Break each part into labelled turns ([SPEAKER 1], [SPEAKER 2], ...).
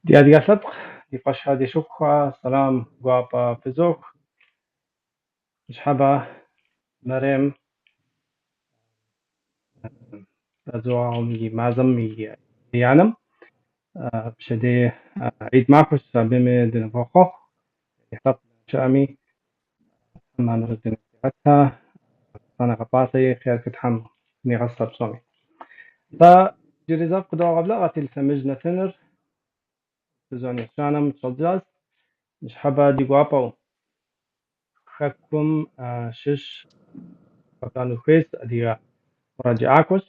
[SPEAKER 1] Ди адыгэ лъэпкъ, ди къуэшхэ, ди шыпхъухэ, сэлам гуапэ фызох. Ныщхьэбэ мэрем бадзэуэгъуэм и мазэм и еянэм пщэдей гьид махуэщ, абыми дынывохъуэхъу. Ди лъэпкъ щыӏэми, Тхьэм мамыру дунейм тригъэтхэ, лӏэныгъэ пӏалъэи хъерхэр Тхьэм нигъэс псоми. Нтӏэ, иджыри зэ фыкъыдогъэблэгъэ Телъэмыж нэтыныр сезон ещанэм щӏэддзащ. Ныщхьэбэ ди гуапэу хэкум щыщ къэблэгъэну хуейщ адыгэ уэрэджыӏакӏуэщ.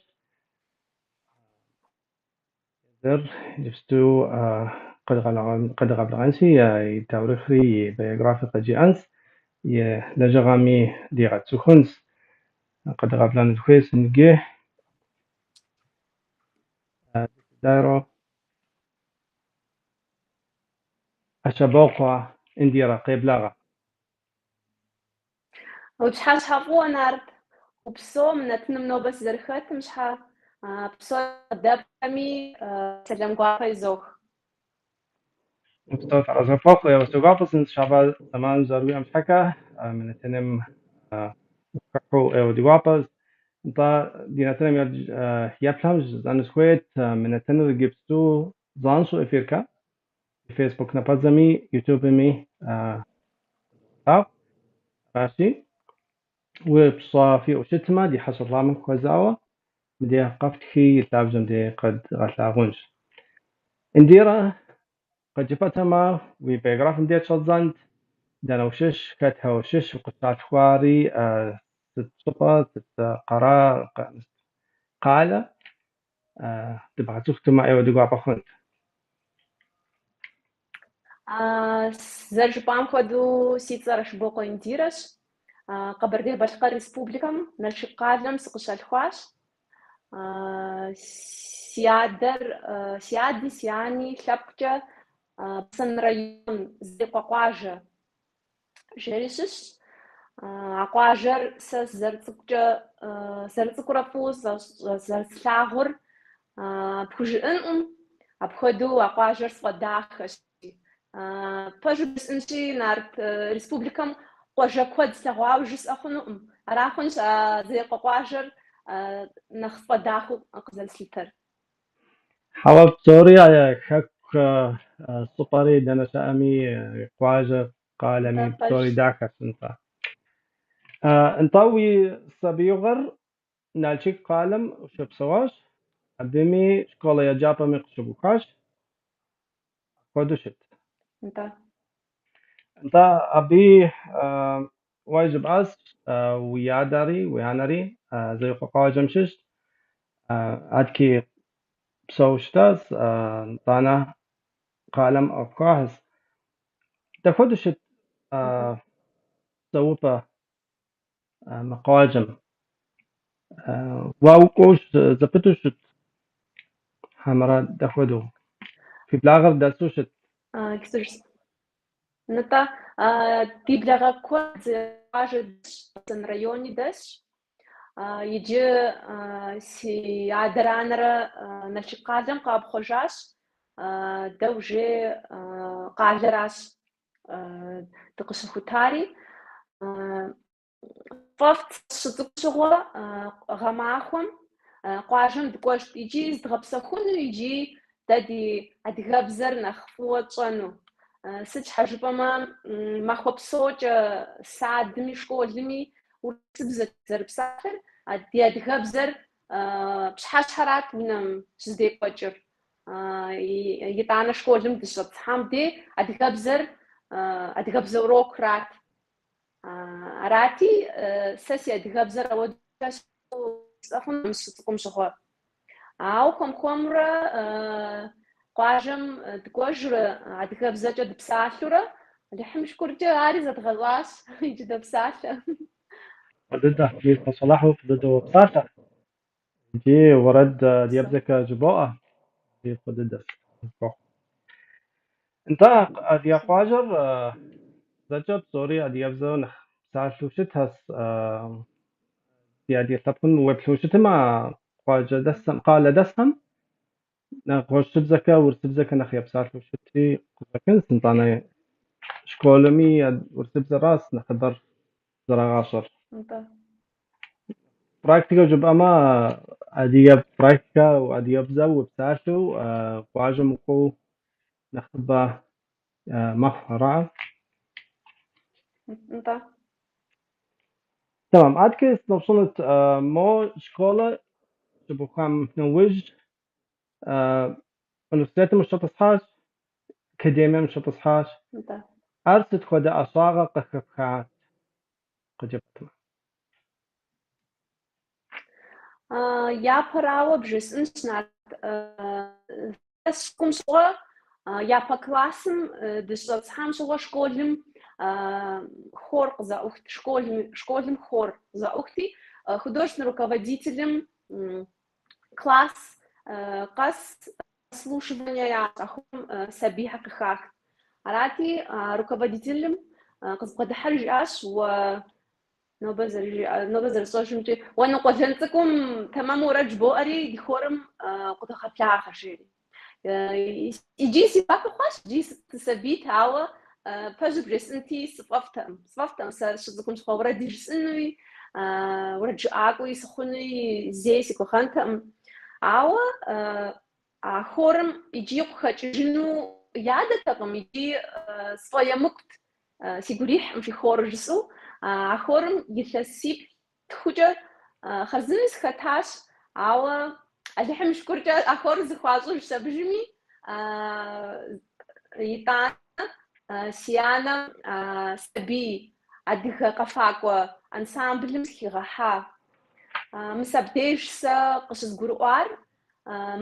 [SPEAKER 1] Езыр иджыпсту къэдгъэблэгъэнщи, и таурыхъри, и биографие къыджиӏэнщ, и лэжьыгъэми дигъэцӏыхунщ. Къэдгъэблэгъэну дыхуейщ иджы Дайро Ашэбокъуэ Индирэ, къеблагъэ.
[SPEAKER 2] Уи пщыхьэщхьэ фӏыуэ, Нарт. Упсэу мы нэтыным нобэ сызэрыхэтым щхьэ, псори къыдэплъхэми сэлам гуапэ изох.
[SPEAKER 1] Упсэу, Тхьэразэ пхуэхъу, ӏейуэ си гуапэщ ныщхьэбэ зэман зэрыуиӏэм щхьэкӏэ, мы нэтыным ухыхьэу ӏейуэ ди гуапэщ. Нтӏэ, ди нэтыным еплъхэм жысӏэну сыхуейт, мы нэтыныр иджыпсту занщӏэу эфиркэ, Фейсбук напэдзэми, Ютубми къыдогъэлъагъу. Аращи, упщӏэ фиӏэу щытмэ, ди хьэщӏэ лъапӏэм хуэзауэ, мыдей къэфтхи и лъабжьэм дей къэдгъэлъагъунщ. Индирэ, къыджепӏэтэмэ, уи биографием дей щӏэддзэнт, дэнэ ущыщ, хэтхэ ущыщ, укъыщалъхуари, сыт щӏыпӏэ, сыт къалэ, дыбгъэцӏыхутэмэ, ӏейуэ ди гуапэ хъунт.
[SPEAKER 2] Зэрыжыпӏам хуэдэу, си цӏэр Ашыбокъуэ Индирэщ. Къэбэрдей-Балъкъэр Республикэм, Налшык къалэм сыкъыщалъхуащ. Си адэр, си ади, си ани лъэпкъкӏэ Бахъсэн район, Зеикъуэ къуажэ жери щыщщ. А къуажэр сэ сызэрыцӏыкӏукӏэ, зэрыцӏыкӏурэ фӏыуэ зэрыслъагъур пхужыӏэнкъым. Апхуэдэу а къуажэр сфӏэдахэщ. Пэжу жысӏэнщи, Нарт, республикэм къуажэ куэд слъэгъуауэ жысӏэ хъунукъым. Ара хъунщ а Зеикъуэ къуажэр нэхъ сфӏэдахэу къызэрыслъытэр.
[SPEAKER 1] Хьэуэ, псори хэку щӏыпӏэри дэнэ щыӏэми, къуажэ, къалэми,
[SPEAKER 2] Нтӏэ,
[SPEAKER 1] псори
[SPEAKER 2] пэжщ.
[SPEAKER 1] дахэщ, нтӏэ. Нтӏэ, уи сабиигъуэр Налшык къалэм ущыпсэуащ, абыми школэ еджапӏэми къыщыбухащ, апхуэдэу щыт.
[SPEAKER 2] Нтӏэ.
[SPEAKER 1] Нтӏэ, абыи уэ жыпӏащ уи адэри, уи анэри Зеикъуэ къуажэм щыщт, адэкӏи псэу щытащ, нтӏанэ къалэм ӏэпхъуащ. Дапхуэдэу щыт псэупӏэ мы къуажэм? Уэ укӏуэу зэпыту щыт хьэмэрэ дапхуэдэу? Фи благъэр дэсу щыт?
[SPEAKER 2] Нтӏэ, ди благъэ куэд къуажэ дэсщ, Бахъсэн райони дэсщ. Иджы си адэрэ анэрэ Налшык къалэм къэӏэпхъуэжащ. Дэ уже къалэращ дыкъыщыхутари. Фӏэфӏт сыщыцӏыкӏу щыгъуэ гъэмахуэм къуажэм дыкӏуэжт икӏи зыдгъэпсэхуну, икӏи дэ ди адыгэбзэр нэхъ фӏыуэ тщӏэну. Сыт щхьэ жыпӏэмэ, махуэ псокӏэ садми школми урысыбзэт зэрыпсалъэр, ди адыгэбзэр пщыхьэщхьэрат унэм щыздекӏуэкӏыр. Итӏанэ школым дыщӏэтӏысхьам дей адыгэбзэр адыгэбзэ урократ. Арати, сэ си адыгэбзэр ауэдэу жысӏэ хъунукъым сыщыцӏыкӏум щыгъуэ. Ауэ хуэм-хуэмурэ къуажэм дыкӏуэжурэ, адыгэбзэкӏэ дыпсалъэурэ, Алыхьым шыкуркӏэ ари зэдгъэщӏащ, иджы допсалъэ.
[SPEAKER 1] Фӏы дыдэ, мис мэщэлэхьу фӏы дыдэу уопсалъэ. Икӏи уэрэд адыгэбзэкӏэ жыбоӏэ, ари фӏы дыдэщ. Нтӏэ, адыгэ къуажэр зэкӏэ псори адыгэбзэу нэхъ псалъэу щытхэщ. Ди адыгэ лъэпкъым уеплъу щытымэ, къуажэдэсхэм, къалэдэсхэм. Нэгъуэщӏыбзэкӏэ, урысыбзэкӏэ нэхъ епсалъэу щытри къыщӏэкӏынщ, нтӏанэ школми урысыбзэращ нэхъыбэр зэрагъащӏэр.
[SPEAKER 2] Нтӏэ.
[SPEAKER 1] Практикэ жыпӏэмэ, адыгэ практикэ, адыгэбзэ упсалъэу къуажэм укӏуэу нэхъыбэ мэхъу, ара?
[SPEAKER 2] Нтӏэ.
[SPEAKER 1] Тэмэм. Адэкӏэ сыноупщӏынут, мо школэ щыбухам нэужь университетым ущӏэтӏысхьащ, академием ущӏэтӏысхьащ.
[SPEAKER 2] Нтӏэ.
[SPEAKER 1] Ар сыт хуэдэ ӏэщӏагъэ къыхэпхат къыджепӏэтмэ?
[SPEAKER 2] Япэрауэ бжесӏэнщ, Нарт, сэ сыщыцӏыкӏум щыгъуэ, япэ классым дыщыщӏэтӏысхьам щыгъуэ школым хор къызэӏухт, школым хор къызэӏухти, художественный руководителым класс къэс прослушивание ящӏ, а хорым сабийхэр къыхахт. Арати, руководителым къызбгъэдыхьэри жиӏащ, уэ нобэ зэрыжиӏа, нобэ зэрысщӏэжымкӏи, уэ мы къуэлэн цӏыкӏум тэмэму уэрэд жыбоӏэри ди хорым къыдогъэблагъэ, жери. Иджи си гуапэ хъуащ, иджи сысабийт, ауэ пэжу бжесӏэнти, сфӏэфӏтэкъым. Сфӏэфӏтэкъым сэ щыцӏыкӏум щыгъуэ уэрэди жысӏэнуи, уэрэд жыӏакӏуи сыхъунуи зэи си гугъэнтэкъым. Ауэ а хорым иджи къыхэкӏыжыну ядэтэкъым, икӏи сфӏэемыкӏут, сигу ирихькъым фи хорыр жысӏэу. А хорым илъэсиплӏ-тхукӏэ хъарзынэу сыхэтащ, ауэ Алыхьым и шыкуркӏэ а хорыр зэхуащӏыжщ абыжми, итӏанэ си анэм сабий адыгэ къэфакӏуэ ансамблым сыхигъэхьа. Мис абдеж сэ къыщызгурыӏуар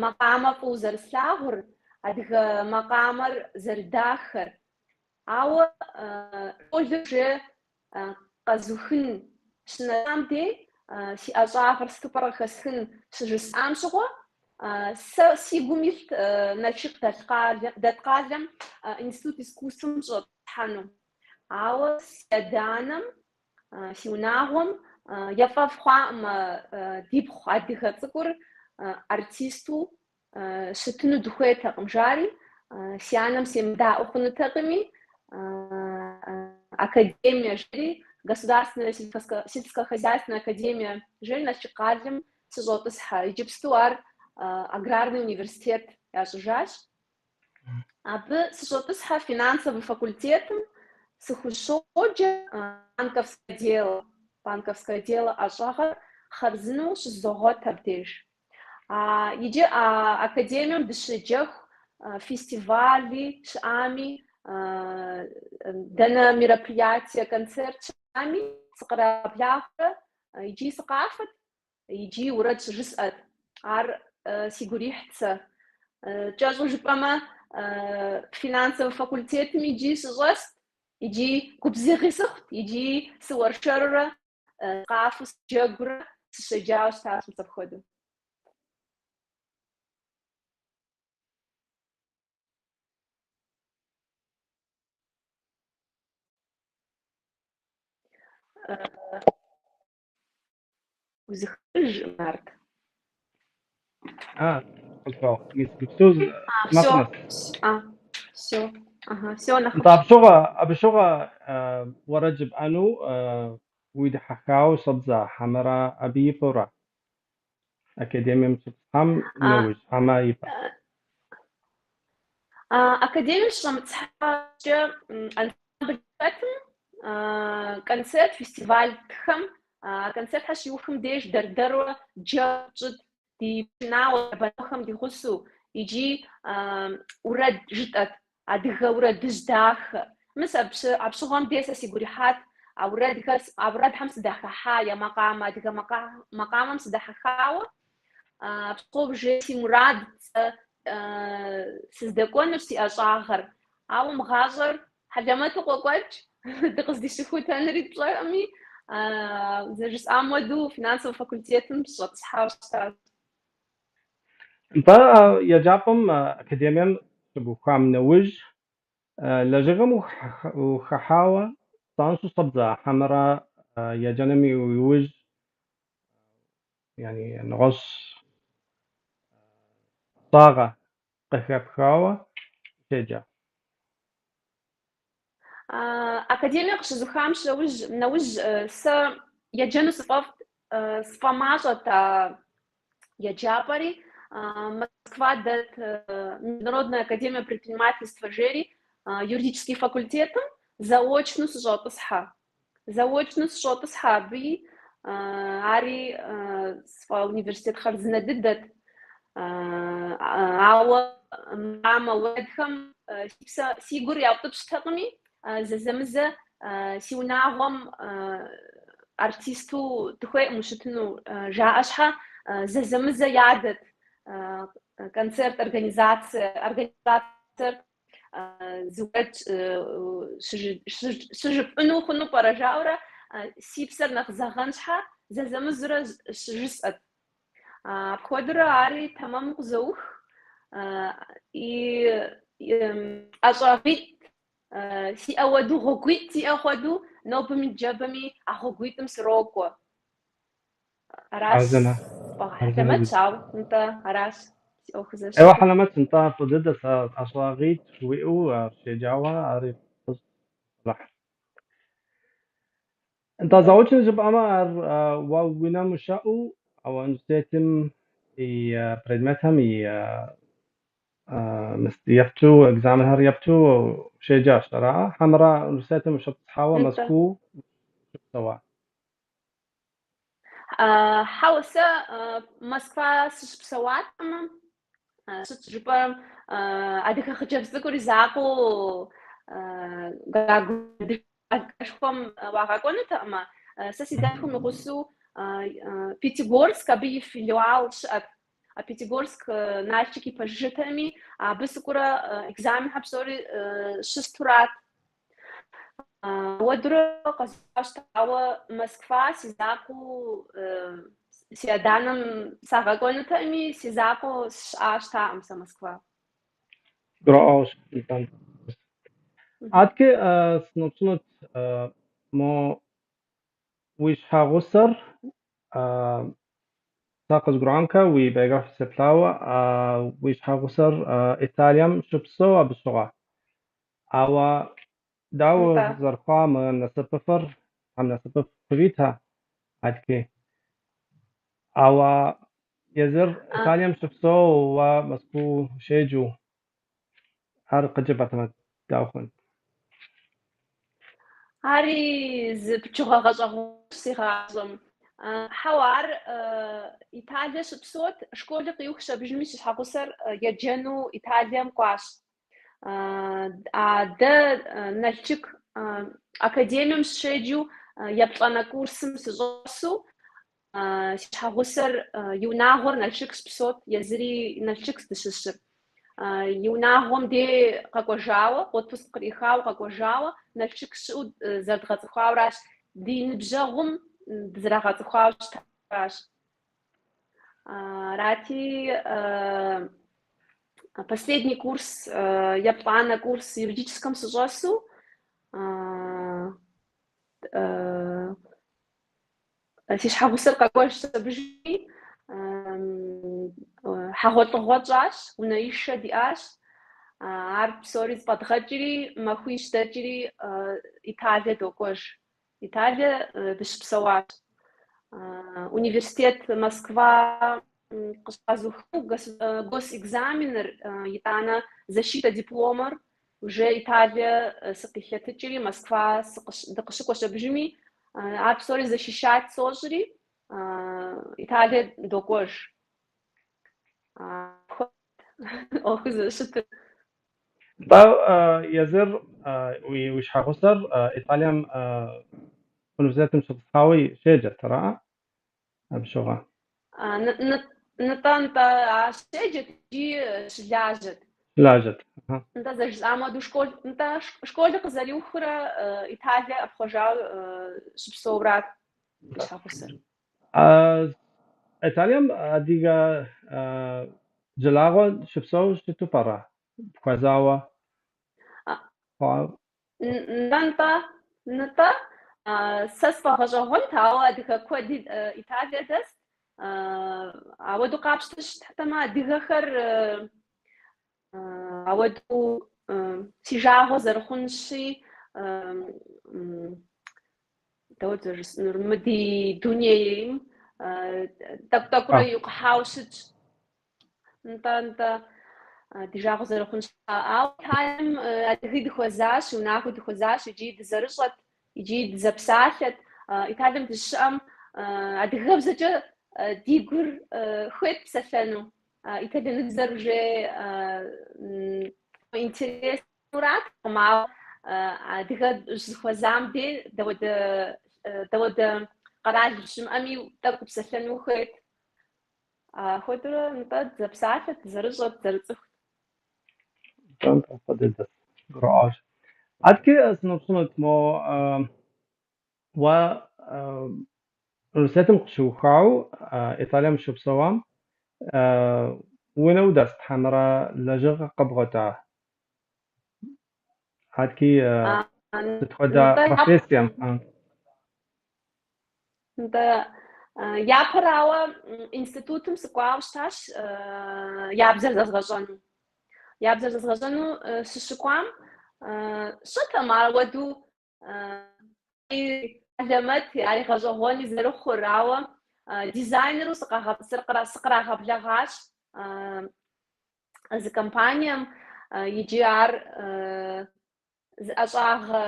[SPEAKER 2] макъамэ фӏыуэ зэрыслъагъур, адыгэ макъамэр зэрыдахэр. Ауэ школыр уже къэзухын щынэсам дей си ӏэщӏагъэр сыту пӏэрэ къыхэсхын щыжысӏам щыгъуэ, сэ си гум илът Налшык дэт къалэм институт искусствэм щӏэтӏысхьэну. Ауэ си адэ-анэм, си унагъуэм яфӏэфӏ хъуакъым дипхъу адыгэ цӏыкӏур артисту щытыну дыхуейтэкъым, жари, си анэм семыдаӏуэ хъунутэкъыми, академие жери, Государственная сельскохозяйственная академия жери Налшык къалэм сыщӏотӏысхьэ. Иджыпсту ар аграрный университет ящӏыжащ. Абы сыщӏотӏысхьэ финансовый факультетым, сыхущоджэ банковское дело. Банковское дело ӏэщӏагъэр хъарзынэу щызогъуэт абдеж. Иджы а академием дыщеджэху фестивали щыӏами, дэнэ мероприятие, концерт щыӏами сыкърагъэблагъэурэ иджи сыкъафэт, иджи уэрэд щыжысӏэт. Ар сигу ирихьт сэ. Кӏэщӏу жыпӏэмэ, финансовый факультетым иджи сыщӏэст, иджи губзыгъи сыхъут, иджи сыуэршэрурэ къафэу сыджэгурэ сыщеджауэ щытащ мис апхуэдэу. Узыхыжкъым, Нарт.
[SPEAKER 1] А, къысхуэгъу. Мис иджыпсту
[SPEAKER 2] А,
[SPEAKER 1] макъ
[SPEAKER 2] всё.
[SPEAKER 1] нэс.
[SPEAKER 2] А, всё. Ага, всё,
[SPEAKER 1] Нтӏэ,
[SPEAKER 2] нэхъыфӏщ.
[SPEAKER 1] абы щыгъуэ уэрэд жыпӏэну уидыхьэхауэ щӏэбдза хьэмэрэ абы ипэура? Академием щыщӏэтӏысхьам
[SPEAKER 2] А,
[SPEAKER 1] нэужь, хьэмэ ипэ?
[SPEAKER 2] а, академием сыщӏэмытӏысхьэкӏэ ансамбль хэтым концерт, фестивальхэм, концертхэр щиухым деж дэр-дэрурэ джэгу тщӏыт, ди пшынауэ бэнэхэм ди гъусэу, иджи урэд жытӏэт, адыгэ урэдыжь дахэ. Мис апщыгъуэм де сэ сигу ирихьат а урэдхэр, а урэдхэм сыдахьэха, я макъамэ, адыгэ макъамэм сыдахьэхауэ, апщыгъуэм уже си мурадт сэ сыздэкӏуэнур, си ӏэщӏагъэр. Ауэ мы гъащӏэр хьэлэмэту къокӏуэкӏ, дыкъыздыщыхутэнури тщӏэкъыми, зэрыжысӏам хуэдэу финансовый факультетым сыщӏэтӏысхьауэ щытащ.
[SPEAKER 1] Нтӏэ, еджапӏэм академием щыбухам нэужь, лэжьыгъэм ухыхьауэ занщӏэу щӏэбдза хьэмэрэ еджэным иужь, яни нэгъуэщӏ ӏэщӏагъэ? къыхэпхауэ ущеджа?
[SPEAKER 2] Академие къыщызухам нэужь сэ еджэну сфӏэфӏт, сфӏэмащӏэт а еджапӏэри. Москва дэт Международная академия предпринимательства жери юридический факультетым заочнэу сыщӏотӏысхьэ. Заочнэу сыщӏотӏысхьэ абыи, ари сфӏэуниверситет хъарзынэ дыдэт. Ауэ макъамэ уэрэдхэм си псэ, си гур яутӏыпщтэкъыми, зэзэмызэ си унагъуэм артисту дыхуейкъым ущытыну жаӏэ щхьэ, зэзэмызэ ядэт концерт организацие, организацэр зы уэрэд щыжыпӏыну хъуну пӏэрэ жаӏэурэ си псэр нэхъ зэгъэн щхьэ зэзэмызурэ щыжысӏэт. Апхуэдэурэ ари тэмэму къызоух. И ӏэщӏагъитӏ сиӏэ хуэдэу, гъуэгуитӏ сиӏэ хуэдэу, нобэми джэбэми а гъуэгуитӏым срокӏуэ. Аращ.
[SPEAKER 1] Хъарзынэ.
[SPEAKER 2] Хьэлэмэтщ, ауэ, нтӏэ, аращ си ӏуэхур
[SPEAKER 1] Ӏейуэ
[SPEAKER 2] зэрыщытыр.
[SPEAKER 1] хьэлэмэтщ, нтӏэ, фӏы дыдэ сэ ӏэщӏагъитӏ уиӏэу ущеджауэ, ари фӏыщ, Алыхь. Нтӏэ,
[SPEAKER 2] Нтӏэ.
[SPEAKER 1] заочнэ жыпӏэмэ, ар уэ унэм ущыӏэу, ауэ университетым и предметхэм и епту, экзаменхэр епту ущеджащ, ара? Хьэмэрэ университетым ущӏэтӏысхьауэ
[SPEAKER 2] Нтӏэ.
[SPEAKER 1] Мэзкуу ущыпсэуа?
[SPEAKER 2] Хьэуэ, сэ Москва сыщыпсэуатэкъым. Сыт жыпӏэм, адыгэ хъыджэбз цӏыкӏур и закъуэу къалэшхуэм уагъэкӏуэнутэкъымэ, сэ си дэлъхум и гъусэу Пятигорск, абы и филиал щыӏэт. А Пятигорск Налшык и пэжыжьэтэкъыми, абы сыкӏуэрэ экзаменхэр псори щыстурат. Ауэдурэ къэзухауэ щытауэ Москва си закъуэу си адэ-анэм сагъэкӏуэнутэкъыми, си закъуэу сыщыӏа щытакъым сэ Москва.
[SPEAKER 1] Гурыӏуэгъуэщ, нтӏэ. Адэкӏэ сыноупщӏынут мо уи щхьэгъусэр сэ къызгурыӏуамкэ, уи биографие сеплъауэ, уи щхьэгъусэр Италием щыпсэу абы щыгъуэ. Ауэ дауэ
[SPEAKER 2] Нтӏэ.
[SPEAKER 1] зэрыхъуа мы насыпыфӏыр, Тхьэм насыпыфӏ къывита адэкӏи? Ауэ езыр Италием щыпсэу, уэ Мэзкуу ущеджэу, ар къыджепӏэтэмэ, дауэ хъунт?
[SPEAKER 2] Ари зы пычыгъуэ гъэщӏэгъуэнщ си гъащӏэм. Хьэуэ, ар Италие щыпсэут, школыр къиухщ абыжми си щхьэгъусэр еджэну Италием кӏуащ. А дэ Налшык академием сыщеджэу еплӏанэ курсым сыщӏэсу, си щхьэгъусэр и унагъуэр Налшык щыпсэут, езыри Налшык здыщыщыр. И унагъуэм дей къэкӏуэжауэ, отпуск кърихауэ къэкӏуэжауэ, Налшык щыӏэу зэрыдгъэцӏыхуауэращ, ди ныбжьэгъум дызэрагъэцӏыхуауэ щытаращ. Арати, последний курс, еплӏанэ курс юридическэм сыщӏэсу, си щхьэгъусэр къэкӏуэжщ абыжми, хьэгъуэлӏыгъуэ тщӏащ, унэишэ диӏащ. Ар псори зэфӏэдгъэкӏри, махуищ дэкӏри Италие докӏуэж. Италие дыщыпсэуащ. Университет Москва къыщызухыу госэкзаменыр, итӏанэ защитэ дипломыр уже Италие сыкъилъэтыкӏри, Москва дыкъыщыкӏуэщ абыжми, ар псори защищать сощӏри, Италие докӏуэж. ӏуэхур зэрыщытыр.
[SPEAKER 1] Нтӏэ, езыр уи щхьэгъусэр Италием университетым щӏэтӏысхьауэ щеджэт, ара абы щыгъуэ?
[SPEAKER 2] Нтӏэ, нтӏэ, а щеджэт икӏи щылажьэт.
[SPEAKER 1] Щылажьэт.
[SPEAKER 2] Нтӏэ, зэрыжысӏам хуэдэу школ, нтӏэ, школыр къызэриухрэ Италие ӏэпхъуэжауэ щыпсэурат си щхьэгъусэр.
[SPEAKER 1] Италием адыгэ жылагъуэ щыпсэу щыту пӏэрэ? Пхуэзауэ хъуа?
[SPEAKER 2] Нтӏэ, нтӏэ, сэ сфӏэгъэщӏэгъуэнт, ауэ адыгэ куэди Италие дэст. Ауэдэу къапщтэ щытэмэ, адыгэхэр Ауэдэу си жагъуэ зэрыхъунщи, дауэ зэрыжысӏэнур, мы ди дунейм тӏэкӏу-тӏэкӏурэ икъухьауэ щытщ. Нтӏэ, нтӏэ, ди жагъуэ зэрыхъунщ. Ауэ Италием адыги дыхуэзащ, унагъуи дыхуэзащ, иджыи дызэрыщӏэт, иджыи дызэпсалъэт. Италием дыщыщыӏэм адыгэбзэкӏэ ди гур хуейт псэлъэну. Итальяныбзэр уже интереснуратэкъым, ауэ адыгэ ущызэхуэзам дей дауэдэ къэрал ущымыӏэми тӏэкӏу упсэлъэну хуейт. Апхуэдэурэ, нтӏэ, дызэпсалъэт, дызэрыщӏэт, дызэрыцӏыхут.
[SPEAKER 1] Нтӏэ, фӏы дыдэт, гурыӏуащ. Адэкӏэ сыноупщӏынут мо уэ университетым къыщыухауэ Италием щыпсэуам унэ удэст хьэмэрэ лэжьыгъэ къэбгъуэта? Адэкӏи сыт хуэдэ профессием?
[SPEAKER 2] Нтӏэ, япэрауэ, институтым сыкӏуауэ щытащ я бзэр зэзгъэщӏэну. Я бзэр зэзгъэщӏэну сыщыкӏуам, сщӏэтэкъым ауэдэу хьэлэмэт, ари гъэщӏэгъуэни зэрыхъур, ауэ дизайнеру сыкърагъэблэгъащ зы компанием, иджы ар зы ӏэщӏагъэ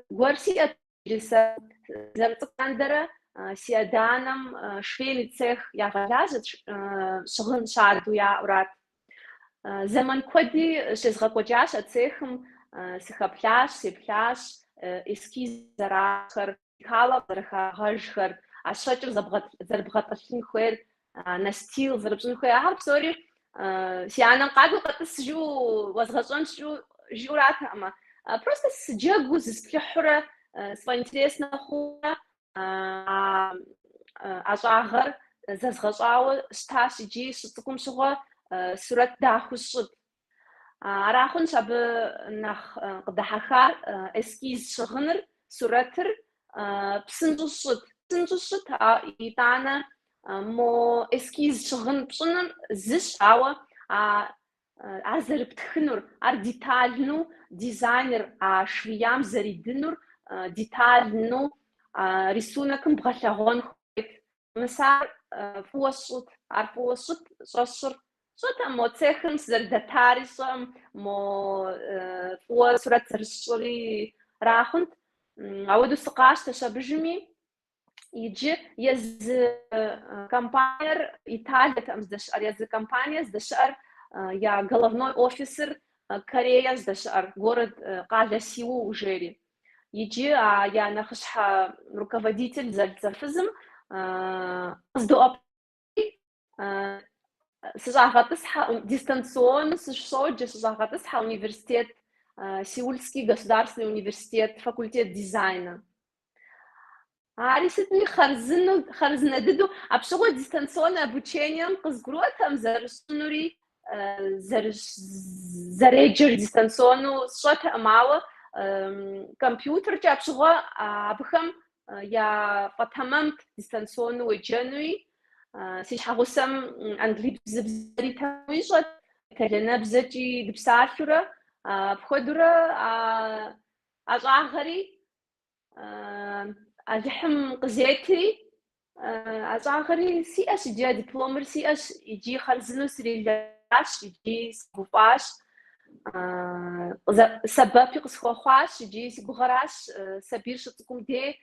[SPEAKER 2] гуэр сиӏэт. Иджы сэ зэрыцӏыкӏу лъандэрэ си адэ-анэм швейный цех ягъэлажьэт, щыгъын щаду яӏэурат. Зэман куэди щезгъэкӏуэкӏащ а цехым, сыхэплъащ, сеплъащ, эскиз зэращӏхэр, лекало зэрыхагъэжхэр, а щэкӏыр зэрыбгъэтӏылъын хуейр, настил зэрыпщӏын хуейр, ахэр псори си анэм къакӏуи къэтӏыс жиӏэу уэзгъэщӏэнщ жиӏэуратэкъымэ. Просто сыджэгуу, зысплъыхьурэ, сфӏэинтереснэ хъууэ а ӏэщӏагъэр зэзгъэщӏауэ щытащ икӏи щыцӏыкӏум щыгъуэ сурэт дахэу сщӏыт. Ара хъунщ абы нэхъ къыдэхьэхар эскиз щыгъыныр, сурэтыр псынщӏэу сщӏыт. Псынщӏэу сщӏыт, итӏанэ мо эскиз щыгъын пщӏыныр зыщ, ауэ ар зэрыптхынур, ар детальну дизайнер а швеям зэридынур детальну рисунокым бгъэлъэгъуэн хуейт. Мис ар фӏыуэ сщӏыт, ар фӏыуэ сщӏыт, щӏэсщӏыр сщӏэтэкъым, мо цехым сызэрыдэтари сщӏэкъым, мо фӏыуэ сурэт зэрысщӏыри ара хъунт. Ауэдэу сыкъащтэщ абыжми, иджы езы компаниер Италиетэкъым здэщыӏэр, езы компаниер здэщыӏэр я головной офисыр Корея здэщыӏэр, город къалэ Сеул жери. Иджы а я нэхъыщхьэ руководитель зэлӏзэфызым къыздоӏэпыкъури, сыщӏагъэтӏысхьэ, дистанционно сыщоджэ, сыщӏагъэтӏысхьэ университет, Сеульский государственный университет, факультет дизайна. Ари сытми хъарзынэу, хъарзынэ дыдэу, апщыгъуэ дистанционнэ обучением къызгурыӏуэтэкъым зэрыщӏынури, зэреджэр дистанционнэу сщӏэтэкъым, ауэ компьютеркӏэ апщыгъуэ абыхэм яфӏэтэмэмт дистанционнэу уеджэнуи. Си щхьэгъусэм английбзэри тэмэму ищӏэт, итальянэбзэкӏи дыпсалъэурэ, апхуэдэурэ а ӏэщӏагъэри Алыхьым къызетри, ӏэщӏагъэри сиӏэщ иджы, а дипломыр сиӏэщ, иджи хъарзынэу срилэжьащ, иджи сыгуфӏащ, сэбэпи къысхуэхъуащ, иджи си гугъэращ сабийр щыцӏыкӏум дей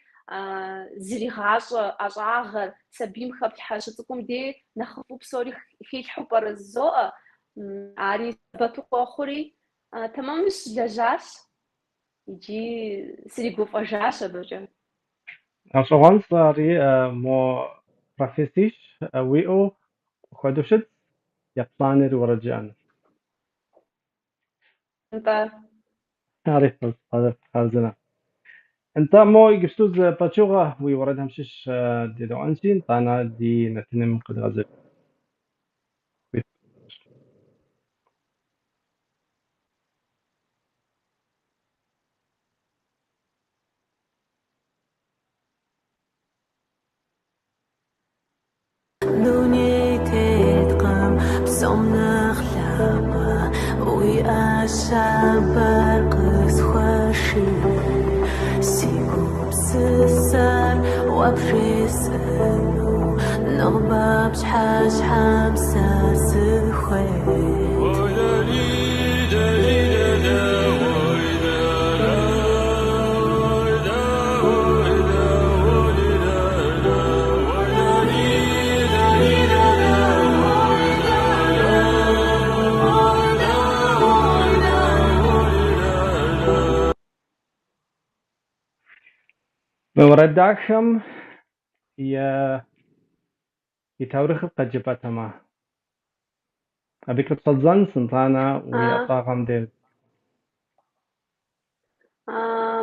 [SPEAKER 2] зригъащӏэ ӏэщӏагъэр, сабийм хэплъхьэ щыцӏыкӏум дей нэхъыфӏу псори хилъхьэу пӏэрэ жызоӏэ, ари сэбэпу къохъури, тэмэму сылэжьащ. Иджи сригуфӏэжащ абыкӏэ.
[SPEAKER 1] Гъэщӏэгъуэнщ ари, мо профессищ уиӏэу хуэдэу щытщ, еплӏанэр уэрэд жыӏэныр.
[SPEAKER 2] Нтӏэ.
[SPEAKER 1] Ари хъарзынэ. Нтӏэ, мо иджыпсту зы пычыгъуэ уи уэрэдхэм щыщ дедэӏуэнщи, нтӏанэ ди нэтыным къыдгъэзэж.
[SPEAKER 3] Дуней теткъым псом нэхъ лъапӏэ. щабэр къысхуэший. Си гупсысэр уэ бжесӏэну нобэ пщыхьэщхьэм сэ сыхуейт.
[SPEAKER 1] Мы уэрэд дахэм и таурыхъыр къыджепӏэтэмэ. Абы къыщӏэддзэнщ итӏанэ уи ӏэщӏагъэм деж.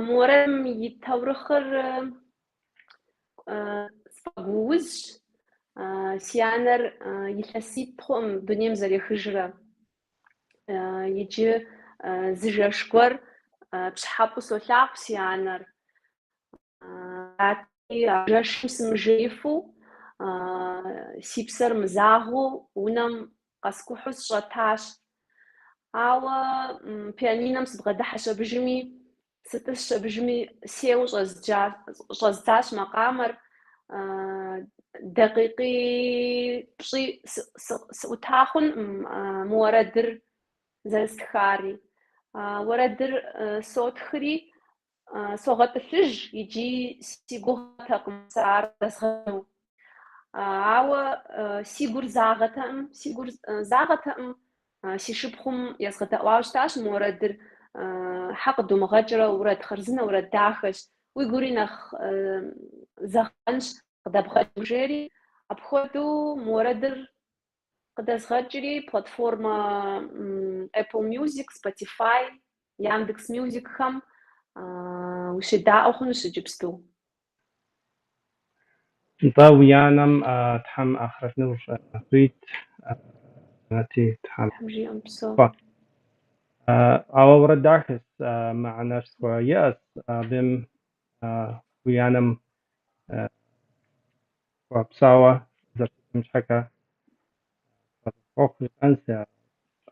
[SPEAKER 2] Мы уэрэдым и таурыхъыр сфӏэгуузщ. Си анэр илъэситӏ хъуӏым дунейм зэрехыжрэ. Иджы зы жэщ гуэр пщӏыхьэпӏэу солъагъу си анэр. Арати, а жэщым сымыжеифу, си псэр мызагъэу унэм къэскӏухьу сщӏэтащ. Ауэ пианинэм сыбгъэдыхьэщ абыжми, сытӏысщ абыжми, сеуэу щӏэздзащ макъамэр. Дакъикъи пщӏи сыӏута хъункъым мы уэрэдыр зэрыстхари. Уэрэдыр сотхри, согъэтӏылъыж, иджи си гугъэтэкъым сэ ар дэзгъэкӏыну. Ауэ си гур загъэтэкъым, си гур загъэтэкъым. Си шыпхъум езгъэдэӏуауэ щытащ мы уэрэдыр. Хьэ къыдумыгъэкӏрэ, уэрэд хъарзынэ, уэрэд дахэщ, уи гури нэхъ зэгъэнщ, къыдэбгъэкӏым, жери. Апхуэдэу мы уэрэдыр къыдэзгъэкӏри, платформэ Apple Music, Spotify, Яндекс Мюзикхэм ущедаӏуэ хъунущ иджыпсту.
[SPEAKER 1] Нтӏэ, уи анэм Тхьэм ахърэт нур къуит, Тхьэм.
[SPEAKER 2] Тхьэм жиӏэм псо.
[SPEAKER 1] Ауэ уэрэд дахэщ, мыхьэнэшхуэ иӏэщ абым уи анэм хуэпсауэ зэрыщытым щхьэкӏэ хъуэхъу жысӏэнщ.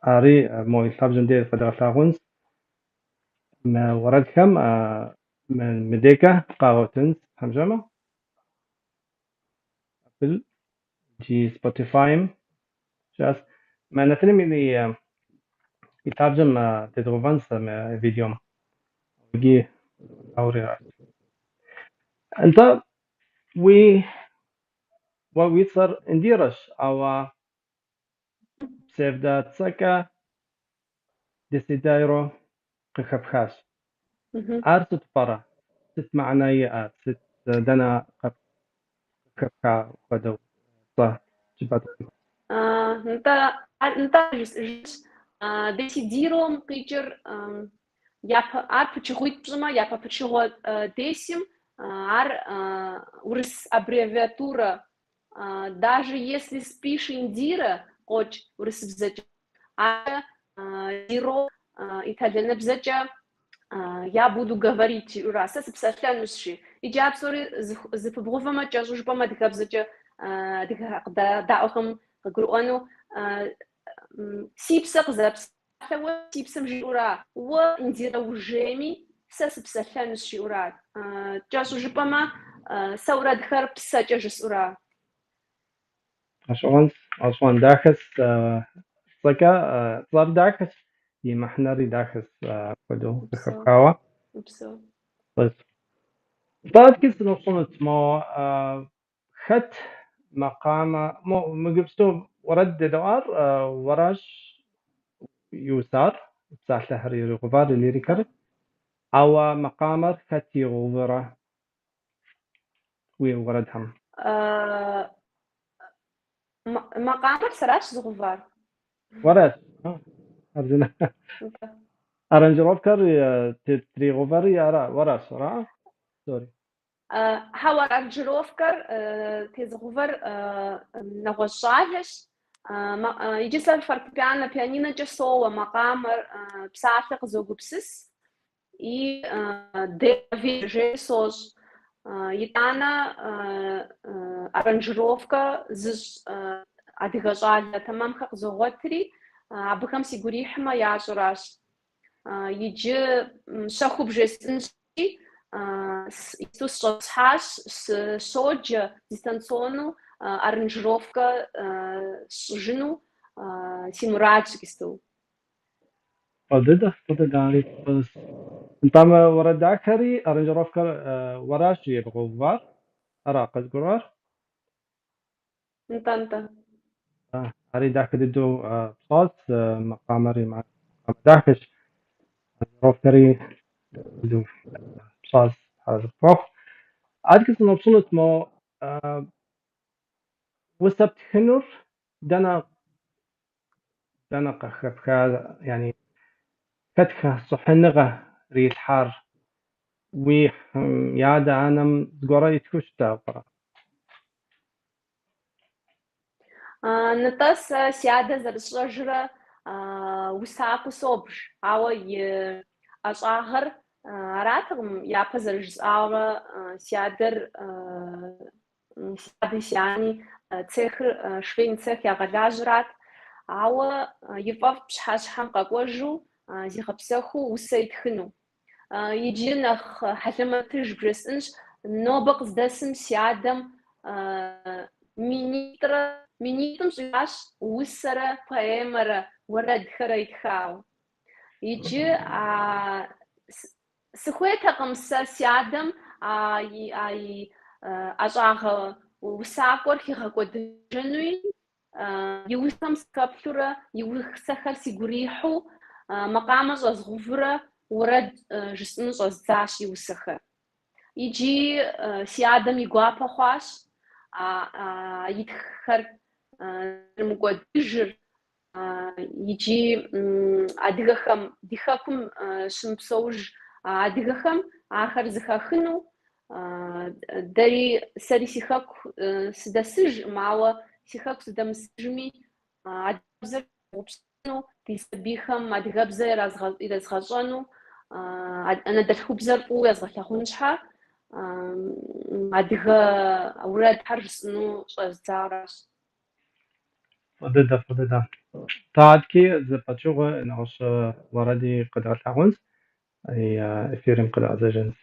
[SPEAKER 1] Ари мо и лъабжьэм деж къэдгъэлъагъунщ. Мы уэрэдхэм мыдекӏэ къагъуэтынщ, Тхьэм жиӏэмэ. Apple икӏи Spotify-м щыӏэщ. Мы нэтыным и лъабжьэм тедгъэувэнщ мы видеом. Иджы ауэрэ. Нтӏэ, уэ уи цӏэр Индирэщ, ауэ псевдоцӏэкӏэ Десидеро къыхэпхащ. Ар сыт пӏэрэ? Сыт мыхьэнэ иӏэ? Сыт дэнэ къыхэпха хуэдэу цӏэ жыпӏэ?
[SPEAKER 2] Нтӏэ, нтӏэ жысӏэжынщ. Десидиром къикӏыр япэ, ар пычыгъуитӏ пщӏымэ, япэ пычыгъуэ десим, ар урыс аббревиатурэ. Даже если спишь, Индира, къокӏ урысыбзэкӏэ. Ар диро итальяныбзэкӏэ я буду говорить жиӏэура, сэ сыпсэлъэнущ, жи. Иджы а псори зэпыбгъэувэмэ, кӏэщӏу жыпӏэмэ, адыгэбзэкӏэ адыгэ къыдэдаӏуэхэм къыгурыӏуэну. Си псэ къызэпсалъэуэ си псэм жиӏэура, уэ Индирэ ужейми, сэ сыпсэлъэнущ, жиӏэура. Кӏэщӏу жыпӏэмэ, сэ уэрэдхэр псэкӏэ жысӏэура.
[SPEAKER 1] Гъэщӏэгъуэн, гъэщӏэгъуэн дахэщ цӏэкӏэ, цӏэр дахэщ, и мыхьэнэри дахэщ апхуэдэу къыхэпхауэ.
[SPEAKER 2] Упсэу.
[SPEAKER 1] Нтӏэ, адэкӏэ сыноупщӏынут мо хэт макъамэ, мо мыгупсэу уэрэд дедэӏуар уэращ иусар, псалъэхэр иригъэувар, лирикэр, ауэ макъамэр хэт игъэувэрэ уи уэрэдхэм?
[SPEAKER 2] Макъамэр сэращ зыгъэувар.
[SPEAKER 1] Уэращ. Аранжировкэр тригъэувэри ара, уэращ, ара? Сори.
[SPEAKER 2] Хьэуэ, аранжировкэр тезыгъэувэр нэгъуэщӏ щӏалэщ. Иджы сэ фортепиано, пианинэкӏэ соуэ, макъамэр, псалъэ къызогупсыс и демо сощӏ. Итӏанэ аранжировкэ зыщӏ адыгэ щӏалэ тэмэмхэр къызогъуэтри, абыхэм сигу ирихьмэ ящӏыращ. Иджы щэхуу бжесӏэнщи, иджыпсту сыщӏэтӏысхьащ, сыщоджэ дистанционнэу аранжировкэ сщӏыжыну си мурадщ иджыпсту.
[SPEAKER 1] Фӏы дыдэ, фӏы дыдэ ари. Нтӏэ, мы уэрэд дахэри аранжировкэр уэращ ебгъэувар, ара къызгурыӏуар?
[SPEAKER 2] Нтӏэ, нтӏэ.
[SPEAKER 1] Ари дахэ дыдэу пщӏащ, макъамэри макъамэ дахэщ, аранжировкэри дыдэу пщӏащ, арэзы къыпхуэхъу. Адэкӏэ сыноупщӏынут мо усэ птхынур дэнэ къыхэпха, яни хэт хэщӏыхьыныгъэ ирилъхьар? Уи адэ-анэм зыгуэрэ итхыу щыта пӏэрэ?
[SPEAKER 2] Нтӏэ, сэ си адэ зэрысщӏэжрэ усакӏуэу собж, ауэ и ӏэщӏагъэр аратэкъым, япэ зэрыжысӏауэ, си адэр, си ади си ани цехыр, швейный цех ягъэлажьэрат, ауэ и фӏэфӏт пщыхьэщхьэм къэкӏуэжу, зигъэпсэхуу усэ итхыну. Иджы нэхъ хьэлэмэтыж бжесӏэнщ, нобэ къыздэсым си адэм минитӏрэ, минитӏым щӏигъуащ усэрэ поэмэрэ уэрэдхэрэ итхауэ. Иджы а сыхуейтэкъым сэ си адэм а и а и ӏэщӏагъэ усакӏуэр хигъэкӏуэдыжынуи, И усэм сыхэплъурэ, и усэхэр сигу ирихьу, макъамэ щӏэзгъувурэ уэрэд жысӏэну щӏэздзащ и усэхэр. Иджы си адэм и гуапэ хъуащ а итххэр зэрымыкӏуэдыжыр, иджы адыгэхэм, ди хэкум щымыпсэуж адыгэхэм ахэр зэхахыну, Дэри, сэри си хэку сыдэсыжкъым, ауэ си хэку сыдэмысыжми, адыгэбзэр сщымыгъупщэну, ди сабийхэм адыгэбзэ ирезгъэщӏэну, анэдэлъхубзэр фӏыуэ езгъэлъагъун щхьэ, адыгэ уэрэдхэр жысӏэну щӏэздзаращ.
[SPEAKER 1] Фӏы дыдэ, фӏы дыдэ. Нтӏэ, адэкӏи зы пычыгъуэ нэгъуэщӏ уэрэди къэдгъэлъагъуэнщ, эфирым къыдгъэзэжынщ.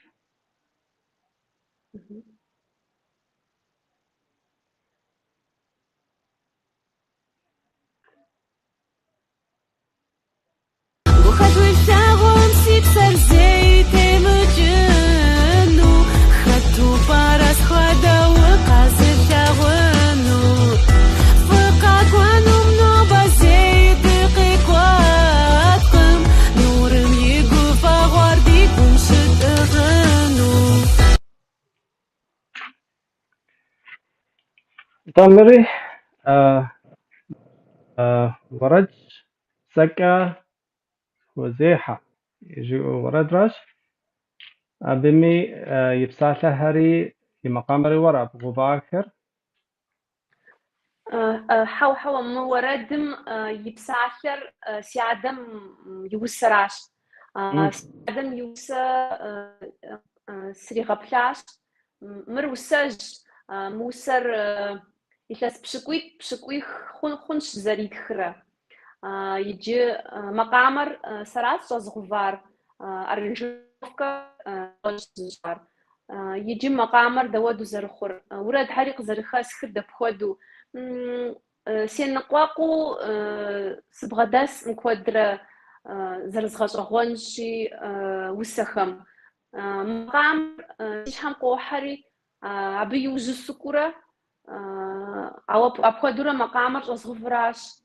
[SPEAKER 3] Гухэлъ уи лъагъуэм си псэр зэи темыкӏыну, хэту пӏэрэ схуэдэу укъэзылъагъуну? Фӏы къэкӏуэнум нобэ зэи дыкъикӏуэткъым, нурым и гуфӏэгъуэр ди гум щытӏыгъыну.
[SPEAKER 1] Нтӏэ, мыри уэрэдщ, Псэкӏэ схузехьэ жиӏэу уэрэдращ. Абыми и псалъэхэри и макъамэри уэра бгъэувахэр.
[SPEAKER 2] Хьэуэ, хьэуэ, мы уэрэдым и псалъэр си адэм и усэращ. Си адэм и усэ сригъэплъащ. Мыр усэжьщ. Мы усэр илъэс пщыкӏуитӏ, пщыкӏуих хъунщ зэритхрэ. Иджы макъамэр сэращ щӏэзгъувар, аранжировкэ зыщӏар. Иджы макъамэр дауэду зэрыхъур, уэрэдхэри къызэрыхэсхыр дапхуэдэу. Сеныкъуэкъуу сыбгъэдэскъым куэдрэ зэрызгъэщӏэгъуэнщи усэхэм. Макъамэр си щхьэм къохьэри, абы иужьу сыкӏуурэ, ауэ апхуэдэурэ макъамэр щӏэзгъувыращ.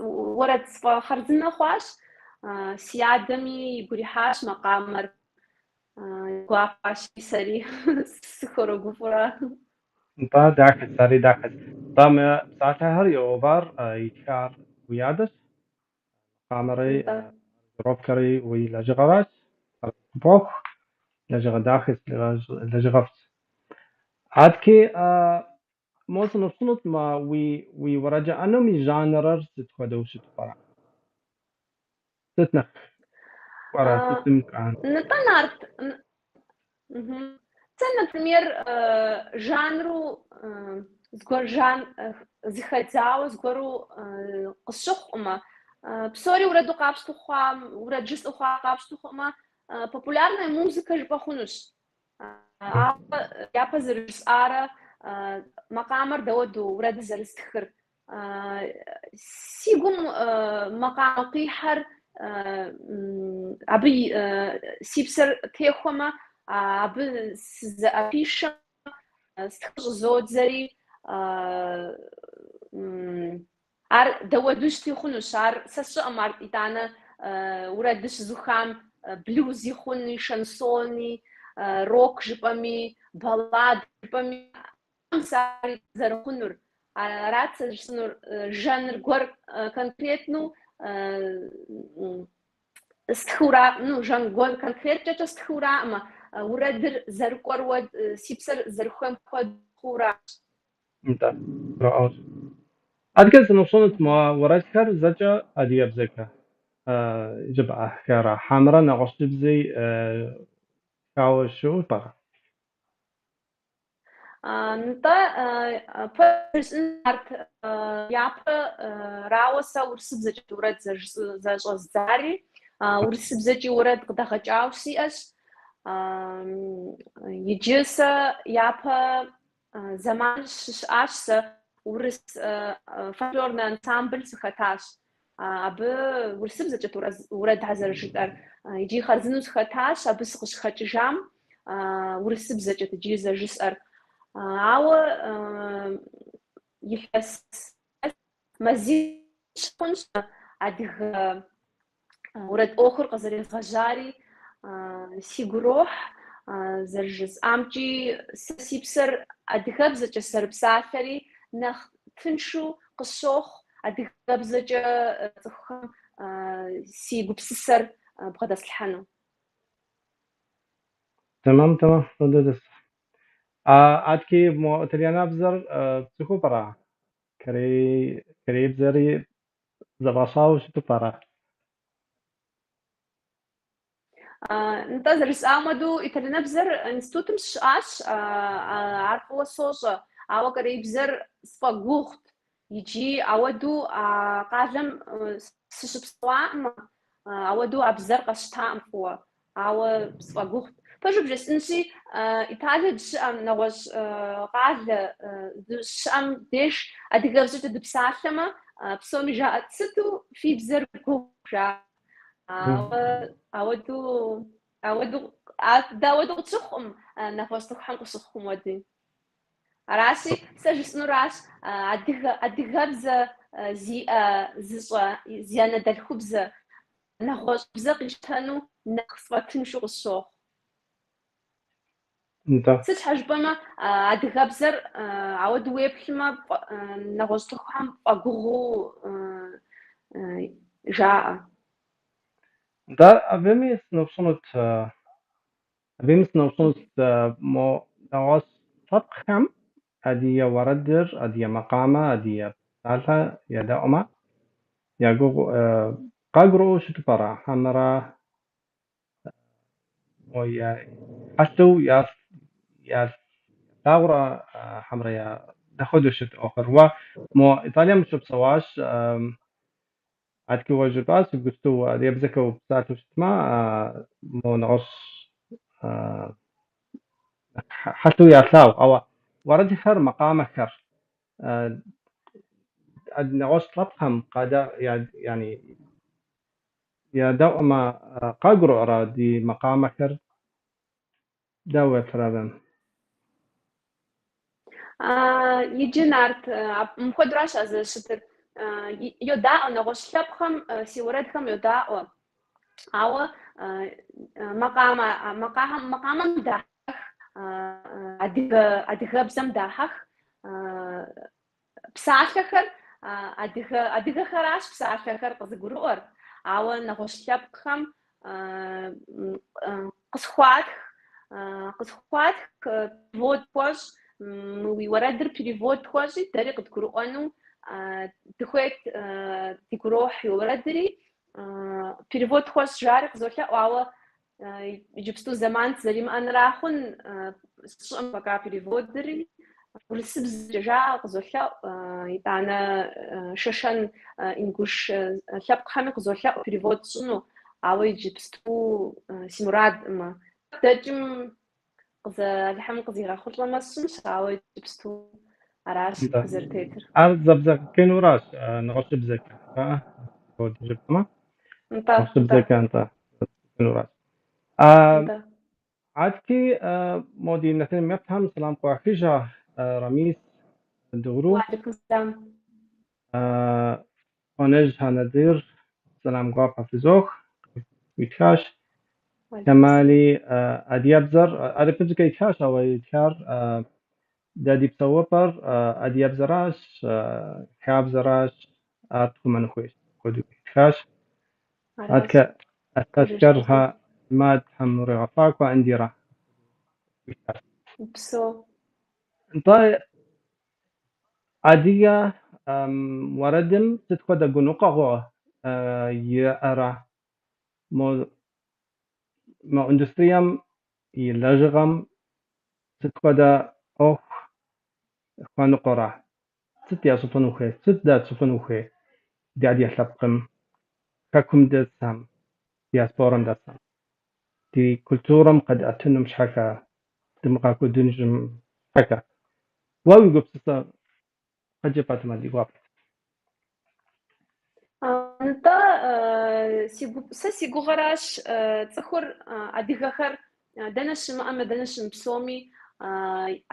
[SPEAKER 2] Уэрэд сфӏэхъарзынэ хъуащ, си адэми игу ирихьащ макъамэр, гуапащи сэри сыхуэрогуфӏурэ.
[SPEAKER 1] Нтӏэ, дахэщ, ари дахэщ. Нтӏэ, мы псалъэхэр игъэувар итхар уи адэщ, макъамэри аранжировкэри уи лэжьыгъэращ. Къыпхуэхъу, лэжьыгъэ дахэщ, лэжьыгъэфӏщ. Адэкӏи Мо сыноупщӏынут, мы уи уэрэд жыӏэнум и жанрыр сыт хуэдэу щыту пӏэрэ? Сыт нэхъ кӏуэрэ, сытым кӏуэн?
[SPEAKER 2] Нтӏэ, Нарт, сэ, например, жанру зыгуэр жан зыхэдзауэ зыгуэру къысщыхъукъымэ. Псори урэду къапщту хъуам, урэд жысӏэу хъуа къапщту хъумэ, популярная музыка жыпӏэ хъунущ. Ауэ япэ зэрыжысӏарэ макъамэр дауэду урэдыр зэрыстхыр? Си гум макъамэ къихьэр абы си псэр техуэмэ, абы сызэӏэпишэмэ, стхын щӏызодзэри, ар дауэду щыти хъунущ. Ар сэ сщӏэкъым, ар итӏанэ урэдыр щызухам блюзи хъуни, шансони, рок жыпӏэми, баллад жыпӏэми, сэ ар зэрыхъунур. Арат сэ жысӏэнур, жанр гуэр конкретну стхыура, ну, жанр гуэр конкреткӏэкӏэ стхыураӏымэ, урэдыр зэрыкӏуэр уэ си псэр зэрыхуейм хуэдэу хъууращ.
[SPEAKER 1] Нтӏэ, гурыӏуэгъуэщ. Адэкӏэ сыноупщӏынут мо уэрэдхэр зэкӏэ адыгэбзэкӏэ жыпӏэхэра, хьэмэрэ нэгъуэщӏыбзи тхауэ щыӏэу пӏэрэ?
[SPEAKER 2] Нтӏэ, пэжыр жысӏэн арт, япэрауэ сэ урысыбзэкӏэ уэрэд зэрыщӏэздзари, урысыбзэкӏи уэрэд къыдэгъэкӏауэ сиӏэщ. Иджы сэ япэ зэман щыщыӏащ сэ урыс фольклорный ансамбль сыхэтащ. Абы урысыбзэкӏэт уэрэдхэр зэрыжытӏэр. Иджы хъарзынэу сыхэтащ, абы сыкъыщыхэкӏыжам урысыбзэкӏэт иджыри зэрыжысӏэр. Ауэ илъэс мазищ хъунщ адыгэ уэрэд ӏуэхур къызэрезгъэжьари сигу ирохь. Зэрыжысӏамкӏи, сэ си псэр адыгэбзэкӏэ сэрыпсалъэри нэхъ тыншу къысщохъу адыгэбзэкӏэ цӏыхухэм си гупсысэр бгъэдэслъхьэну.
[SPEAKER 1] Тэмэм, тэмэм, фӏы дыдэщ. Адэкӏи мо итальянабзэр пцӏыхуу пӏэрэ? Кореибзэри зэбгъэщӏауэ щыту пӏэрэ?
[SPEAKER 2] Нтӏэ, зэрыжысӏам хуэдэу, итальяныбзэр институтым сыщыӏащ, ар фӏыуэ сощӏэ, ауэ кореибзэр сфӏэгугъут. Иджи ауэдэу а къалэм сыщыпсэуаӏымэ, ауэдэу а бзэр къэсщтаӏым фӏыуэ, ауэ сфӏэгугъут. Пэжу бжесӏэнщи, Италие дыщыӏэм, нэгъуэщӏ къалэ дыщыӏэм деж адыгэбзэкӏэ дыпсалъэмэ, псоми жаӏэ, сыту фи бзэр гугъу жаӏэ. Ауэ ауэдэу, ауэдэу, дэ ауэдэу къытщыхъукъым, нэгъуэщӏ цӏыхухэм къыщыхъум хуэди. Аращи, сэ жысӏэнуращ, адыгэ, адыгэбзэ зиӏэ, зыщӏэ, зи анэдэлъхубзэ, нэгъуэщӏ бзэ къищтэну нэхъ сфӏэтыншу къысщохъу.
[SPEAKER 1] Нтӏэ.
[SPEAKER 2] Сыт щхьэ жыпӏэмэ, адыгэбзэр ауэдэу уеплъмэ, нэгъуэщӏ цӏыхухэм фӏэгугъуу жаӏэ.
[SPEAKER 1] Нтӏэ, абыми сыноупщӏынут, абыми сыноупщӏынут мо нэгъуэщӏ лъэпкъхэм адыгэ уэрэдыр, адыгэ макъамэ, адыгэ псалъэ едэӏуэмэ, я гугъу къагурыӏуэу щыту пӏэрэ, хьэмэрэ мо я хьэлъэу ялъагъурэ хьэмэрэ я дапхуэдэу щыт ӏуэхур? Уэ мо Италием ущыпсэуащ, адэкӏи уэ жыпӏащ, иджыпсту адыгэбзэкӏэ упсалъэу щытмэ, мо нэгъуэщӏ хьэлъэу ялъагъу, ауэ уэрэдхэр, макъамэхэр нэгъуэщӏ лъэпкъхэм къада яни ядэӏуэмэ, къагурыӏуэрэ ди макъамэхэр? Дауэ уеплърэ абым?
[SPEAKER 2] Иджы, Нарт, мыпхуэдуращ а зэрыщытыр. Йодаӏуэ, нэгъуэщӏ лъэпкъхэм си уэрэдхэм йодаӏуэ. Ауэ макъамэ, макъамэм дахьэх, адыгэ, адыгэбзэм дахьэх. Псалъэхэр адыгэ, адыгэхэращ псалъэхэр къызыгурыӏуэр, ауэ нэгъуэщӏ лъэпкъхэм къысхуатх, къысхуатх перевод хуэщӏ, мы уи уэрэдыр перевод хуэщӏи, дэри къыдгурыӏуэну дыхуейт, дигу ирохь уи уэрэдри, перевод хуэщӏ жари къызолъэӏу, ауэ иджыпсту зэман сызэримыӏэнра хъун, сщӏыӏым пока переводри. Урысыбзэкӏэ жаӏэ, къызолъэӏу, итӏанэ шэшэн, ингуш лъэпкъхэми къызолъэӏу перевод сщӏыну, ауэ иджыпсту си мурадкъым. Дэкӏым Алыхьым къызигъэхъулӏэмэ сщӏынщ, ауэ иджыпсту аращ зэрытетыр.
[SPEAKER 1] Ар зэбдзэкӏынуращ нэгъуэщӏыбзэкӏэ, жыпӏэмэ.
[SPEAKER 2] Нтӏэ.
[SPEAKER 1] Нэгъуэщӏыбзэкӏэ, нтӏэ, зэбдзэкӏынуращ.
[SPEAKER 2] Нтӏэ.
[SPEAKER 1] Адэкӏи мо ди нэтыным еплъхэм сэлам къуахыжа Рамис Дыгъуру.
[SPEAKER 2] Уалейкум сэлам.
[SPEAKER 1] Онэжьхэ Надир сэлам гуапэ фызох, къыхуитхащ. Кэмали адыгэбзэр, арыпыбзэкӏэ итхащ, ауэ итхар дэ ди псэупӏэр адыгэбзэращ, хабзэращ, ар тхъумэн хуейщ, апхуэдэу итхащ.
[SPEAKER 2] Аращ.
[SPEAKER 1] Адэкӏэ Аскэрхэ Имад Тхьэм уригъэфӏакӏуэ, Индирэ итхащ.
[SPEAKER 2] Упсэу.
[SPEAKER 1] Нтӏэ, адыгэ уэрэдым сыт хуэдэ гуныкъуэгъуэ иӏэрэ мо мо индустрием и лэжьыгъэм сыт хуэдэ ӏуэху хуэныкъуэрэ? Сыт ящӏыфыну хуей? Сыт дэ тщӏыфыну хуей ди адыгэ лъэпкъым, хэкум дэсхэм, диаспорэм дэсхэм? Ди культурэм къэдӏэтыным щхьэкӏэ, дымыгъэкӏуэдыжыным щхьэкӏэ. Уэ уи гупсысэ къыджепӏэтмэ, ди гуапэт.
[SPEAKER 2] Нтӏэ, сэ си гугъэращ цӏыхур, адыгэхэр дэнэ щымыӏэмэ, дэнэ щымыпсэуми,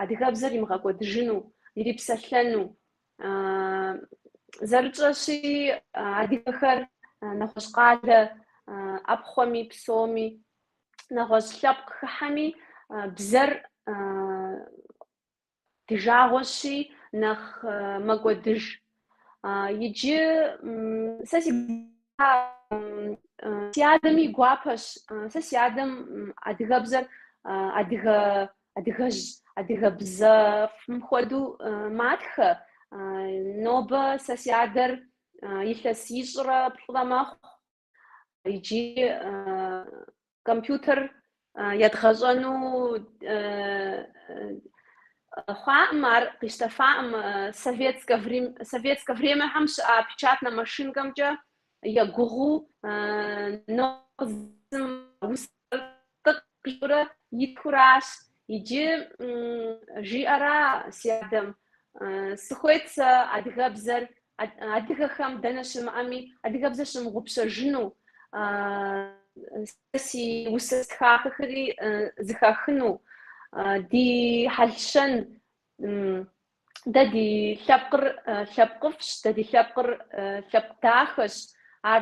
[SPEAKER 2] адыгэбзэр имыгъэкӏуэдыжыну, ирипсэлъэну. Зэрытщӏэщи, адыгэхэр нэгъуэщӏ къалэ ӏэпхъуэми, псэуми, нэгъуэщӏ лъэпкъ хыхьэми, бзэр ди жагъуэщи, нэхъ мэкӏуэдыж. Иджы сэ си си адэми и гуапэщ. Сэ си адэм адыгэбзэр адыгэ адыгэжь, адыгэбзэфӏым хуэдэу матхэ. Нобэ сэ си адэр илъэс ищӏрэ плӏырэ мэхъу. Иджы компьютер едгъэщӏэну хъуаӏым, ар къищтэфаӏым советскэ времяхэм щыӏа печатнэ машинкэмкӏэ егугъуу нобэ усэр тӏыкӏурэ итхуращ. Иджы жиӏэра си адэм, сыхуейт сэ адыгэбзэр адыгэхэм дэнэ щымыӏэми, адыгэбзэр щымыгъупщэжыну, сэ си усэ стхахэри зыхахыну, ди хьэл-щэн, дэ ди лъэпкъыр лъэпкъыфӏщ, дэ ди лъэпкъыр лъэпкъ дахэщ, ар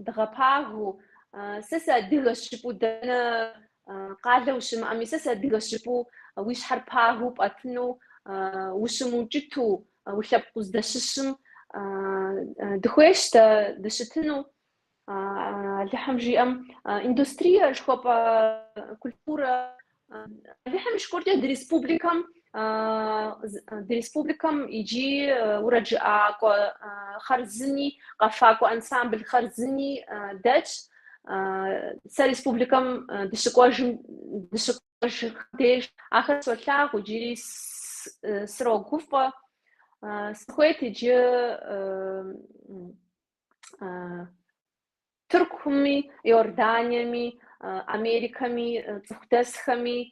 [SPEAKER 2] дгъэпагэу, сэ сыадыгэщ жыпӏэу дэнэ къалэ ущымыӏэми, сэ сыадыгэщ жыпӏэу уи щхьэр пагэу пӏэтыну, ущымыукӏыту, уи лъэпкъ уздэщыщым дыхуейщ дэ дыщытыну. Алыхьым жиӏэм, индустрие жыхуэпӏэ культурэ. Алыхьым и шыкуркӏэ ди республикэм ди республикэм иджы уэрэджыӏакӏуэ хъарзыни, къэфакӏуэ ансамбль хъарзыни дэтщ. Сэ республикэм дыщыкӏуэжым дыщыкӏуэжым деж ахэр солъагъу, иджыри срогуфӏэ. Сыхуейт иджы Тыркуми, Иорданиеми, Америкэми, цӏыху дэсхэми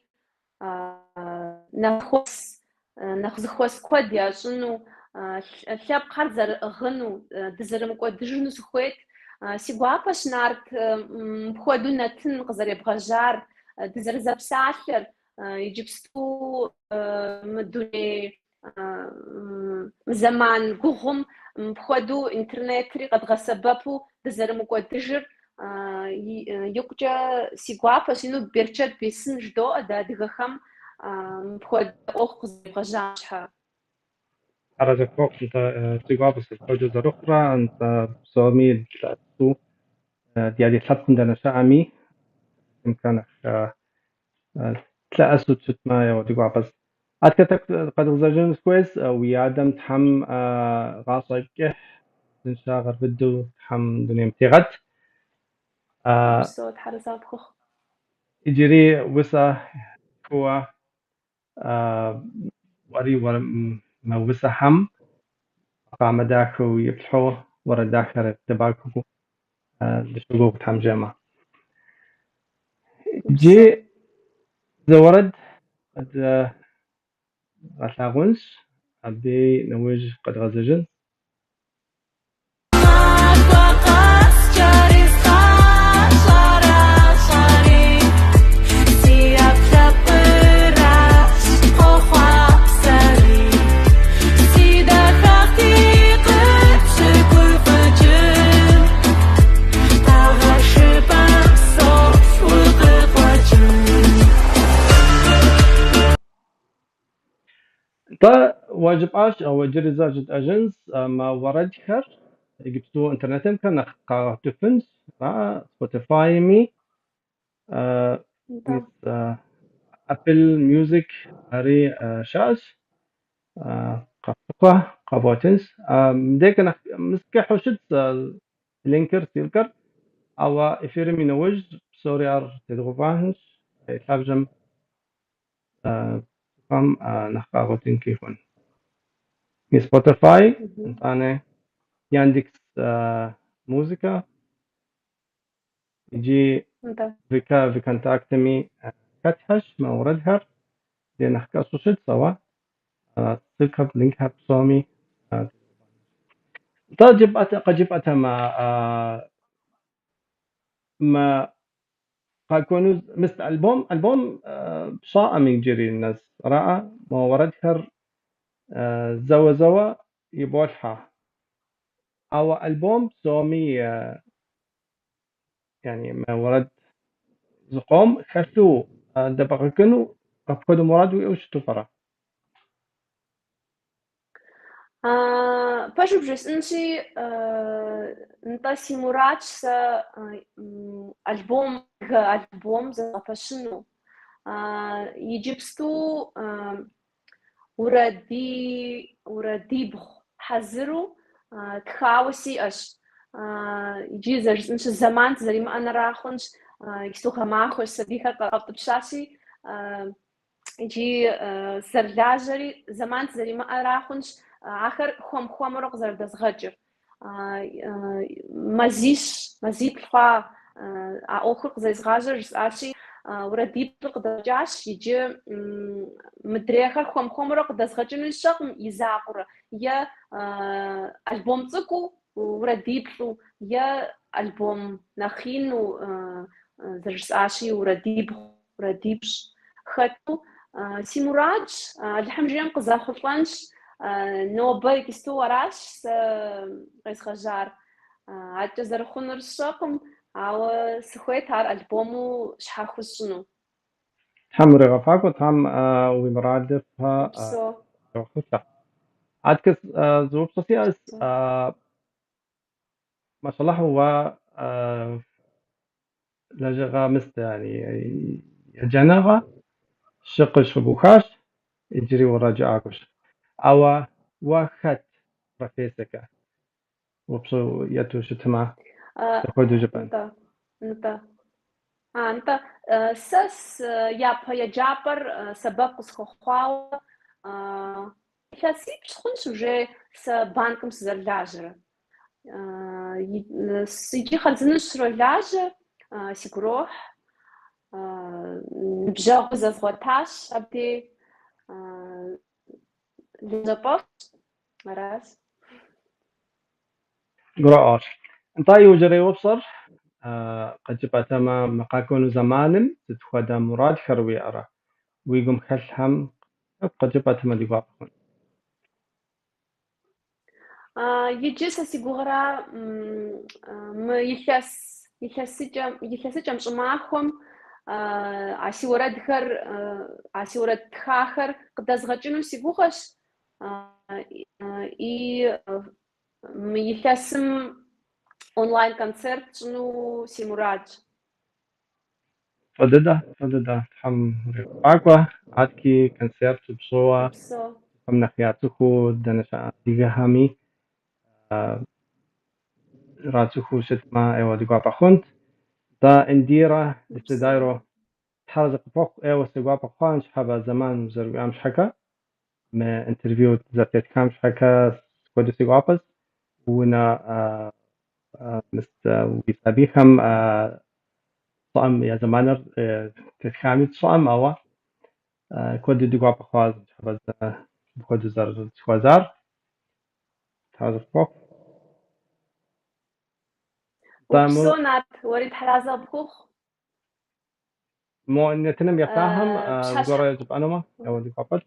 [SPEAKER 2] нэхъ зэхуэс куэд ящӏыну, лъэпкъхэр зэрыӏыгъыну, дызэрымыкӏуэдыжыну сыхуейт. Си гуапэщ, Нарт, мыпхуэдэу нэтын къызэребгъэжьар, дызэрызэпсалъэр, иджыпсту мы дуней Мы зэман гугъум мыпхуэдэу интернетри къэдгъэсэбэпу дызэрымыкӏуэдыжыр икъукӏэ си гуапэщ. Ину берчэт бесын жыдоӏэ дэ адыгэхэм мыпхуэдэ ӏуэху къызэребгъэжьам щхьэ.
[SPEAKER 1] Арэзы пхуохъу, нтӏэ, си гуапэщ апхуэдэу зэрыхъурэ, нтӏэ, псоми дылъэӏэсу, ди адыгэ лъэпкъым дэнэ щыӏэми, нэхъ лъэӏэсу щытмэ, еуэ, ди гуапэщ. Адэкӏэ тӏэкӏу къэдгъэзэжыну сыхуейщ, уи адэм Тхьэм гъащӏэ кӏыхь, узыншагъэр быдэу Тхьэм дунейм тригъэт.
[SPEAKER 2] Упсэу, Тхьэр арэзы пхухъу.
[SPEAKER 1] Иджыри усэ тхыуэ Уэри мы усэхэм макъамэ дахэу иплъхьэу, уэрэд дахэр дэбгъэхыгу дыщогугъ Тхьэм жиӏэмэ. Иджы зы уэрэд къэдгъэлъагъунщ, абы нэужь къэдгъэзэжын.
[SPEAKER 3] Махуэ къэскӏэри сыкъэщӏэрэщӏэри, си ӏэпкълъэпкъыращ къохъуапсэри, си дахагъти къыпщыгуфӏыкӏын, къэгъэшыпӏэм соплъ укъыкъуэкӏын.
[SPEAKER 1] Нтӏэ, уэ жыпӏащ, ауэ иджыри зэ жытӏэжынщ, мы уэрэдхэр иджыпсту интернетымкӏэ нэхъ къагъуэтыфынщ, Spotify-ми,
[SPEAKER 2] Нтӏэ.
[SPEAKER 1] мис Apple Music ари щыӏэщ, къэфлъыхъуэ, къэвгъуэтынщ. Мыдейкӏэ нэхъ мис кӏыхьу щытщ линкыр, ссылкэр, ауэ эфирым и нэужь псори ар тедгъэувэнщ, и лъабжьэм цӏыхухэм нэхъ къагъуэтынкӏи хъун. Мис Spotify, итӏанэ Яндекс Музыка, иджы
[SPEAKER 2] Нтӏэ.
[SPEAKER 1] ВК, ВКонтактеми хэтхэщ мы уэрэдхэр, де нэхъ кӏэщӏу щытщ, ауэ ссылкэр, линкхэр псоми. Нтӏэ, къыджепӏэтэмэ, мы къэкӏуэну мис альбом пщӏаӏым иджыри нэс, араӏэ? Мы уэрэдхэр зэуэ-зэуэ иболъхьэ. Ауэ альбом псоми, яни мы уэрэд зыкъом хэлъу дэбгъэкӏыну апхуэдэ мурад уиӏэу щыту пӏэрэ?
[SPEAKER 2] Пэжу бжесӏэнщи, нтӏэ, си мурадщ сэ альбом, альбом зэзгъэпэщыну. Иджыпсту уэрэдибгъу хьэзыру тхауэ сиӏэщ. Иджы зэрыжысӏэнщи, зэман сызэримыӏэнра хъунщ. Иджыпсту гъэмахуэщ, сабийхэр къэутӏыпщащи, иджы сызэрылажьэри зэман сызэримыӏэра хъунщ, ахэр хуэм-хуэмурэ къызэрыдэзгъэкӏыр. Мазищ, мазиплӏ хъуа а ӏуэхур къызэрезгъажьэр жысӏащи, уэрэдиплӏыр къыдэкӏащ, иджы мыдрейхэр хуэм-хуэмурэ къыдэзгъэкӏынуи сщӏэкъым и закъуэрэ, е альбом цӏыкӏуу уэрэдиплӏу, е альбом нэхъ ину, зэрыжысӏащи, уэрэдибгъу, уэрэдипщӏ хэту. Си мурадщ, Алыхьым жиӏэм къызэхъулӏэнщ, нобэ иджыпсту аращ сэ къезгъэжьар. Адэкӏэ зэрыхъунур сщӏэкъым, ауэ сыхуейт ар альбому щхьэхуэу сщӏыну.
[SPEAKER 1] Тхьэм уригъэфӏакӏуэ, Тхьэм уи мурадыфӏхэр
[SPEAKER 2] Упсэу.
[SPEAKER 1] къуигъэхъулӏэ. Адэкӏэ зы упщӏэ сиӏэщ. Машаллахь, уэ лэжьыгъэ мис, яни еджэныгъэ щы къыщыбухащ, иджыри уеджакӏуэщ. Ауэ уэ хэт профессэкӏэ упщӏэ ету щытмэ, дапхуэдэу жыпӏэн?
[SPEAKER 2] Нтӏэ, нтӏэ. Нтӏэ, сэ япэ еджапӏэр сэбэп къысхуэхъуауэ илъэсипщӏ хъунщ уже сэ банкым сызэрылажьэрэ. Иджы хъарзынэу сролажьэ, сигу ирохь. Ныбжьэгъу зэзгъуэтащ абдей. Лэжьапӏэфӏщ, аращ.
[SPEAKER 1] Гурыӏуащ. Нтӏэ, иужьрей упщӏэр къыджепӏэтэмэ, мы къэкӏуэну зэманым сыт хуэдэ мурадхэр уиӏэрэ? Уи гум хэлъхэм къыджепӏэтэмэ ди гуапэ хъунт.
[SPEAKER 2] Иджы сэ си гугъэра мы илъэс, илъэсыкӏэм, илъэсыкӏэм щӏымахуэм а си уэрэдхэр, а си уэрэд тхахэр къыдэзгъэкӏыну си гугъэщ. И мы илъэсым онлайн концерт сщӏыну си мурадщ.
[SPEAKER 1] Фӏы дыдэ, фӏы дыдэ. Тхьэм уригъэфӏакӏуэ, адэкӏи концерт пщӏыуэ,
[SPEAKER 2] Упсэу.
[SPEAKER 1] цӏыхухэм нэхъ яцӏыхуу дэнэ щыӏэ адыгэхэми ирацӏыхуу щытмэ, ӏейуэ ди гуапэ хъунт. Нтӏэ, Индирэ,
[SPEAKER 2] Упсэу.
[SPEAKER 1] Дисидайро, Тхьэр къыпхуэхъу, ӏейуэ си гуапэ хъуа ныщхьэбэ зэман узэрыуиӏам щхьэкӏэ. Мы интервью зэтетхам щхьэкӏэ куэду си гуапэщ. Унэ мис уи сабийхэм щӏыӏэм я зэманыр тетхами тщӏыӏэм, ауэ куэду ди гуапэ хъуа мыпхуэдэу зэрызэхуэзар. Тхьэразэ къыпхуэхъу.
[SPEAKER 2] Упсэу, Нарт, уэри тхьэразэ къыпхухъу.
[SPEAKER 1] Мо нэтыным еплъахэм зыгуэр жыпӏэнумэ, ауэ ди гуапэт.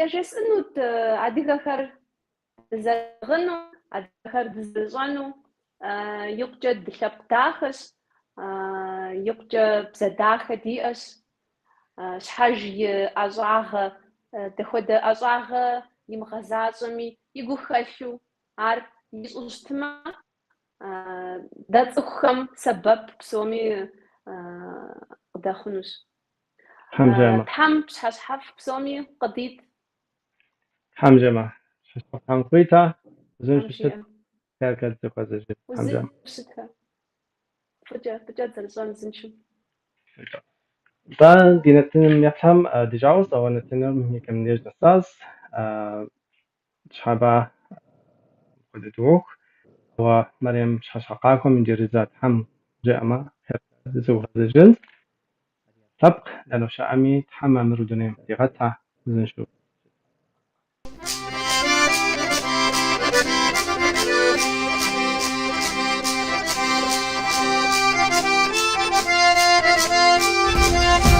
[SPEAKER 2] Яжесӏэнут адыгэхэр дызэрыӏыгъыну, адыгэхэр дызэрыщӏэну, икъукӏэ дылъэпкъ дахэщ, икъукӏэ бзэ дахэ диӏэщ, щхьэж и ӏэщӏагъэ, дэхуэдэ ӏэщӏагъэ имыгъэзащӏэми, игу хэлъу ар ищӏу щытмэ, дэ цӏыхухэм сэбэп псоми къыдэхъунущ.
[SPEAKER 1] Тхьэм жиӏэмэ.
[SPEAKER 2] Тхьэм пщыхьэщхьэфӏ псоми къыдит.
[SPEAKER 1] Тхьэм жиӏэмэ. Пщыхьэщхьэфӏ Тхьэм къуита, узыншэу
[SPEAKER 2] Тхьэм
[SPEAKER 1] щыт,
[SPEAKER 2] жиӏэ.
[SPEAKER 1] хъеркӏэ дызэхуэзэжын. Тхьэм жиӏэмэ.
[SPEAKER 2] Узыншэу щытхэ. Фӏыкӏэ, фӏыкӏэ дызэрыщӏэн узыншэу.
[SPEAKER 1] Нтӏэ, ди нэтыным еплъхэм ди жагъуэщ, ауэ нэтыным и кӏэм деж нэсащ. Щхьэбэ мыпхуэдэ дыуох. Ауэ Мэрием пщыхьэщхьэ къакӏуэм иджыри зэ Тхьэм жиӏэмэ, хъеркӏэ дызэхуэзэжынщ. Лъэпкъ дэнэ щыӏэми, Тхьэм мамыру дунейм дигъэтэ, узыншэу.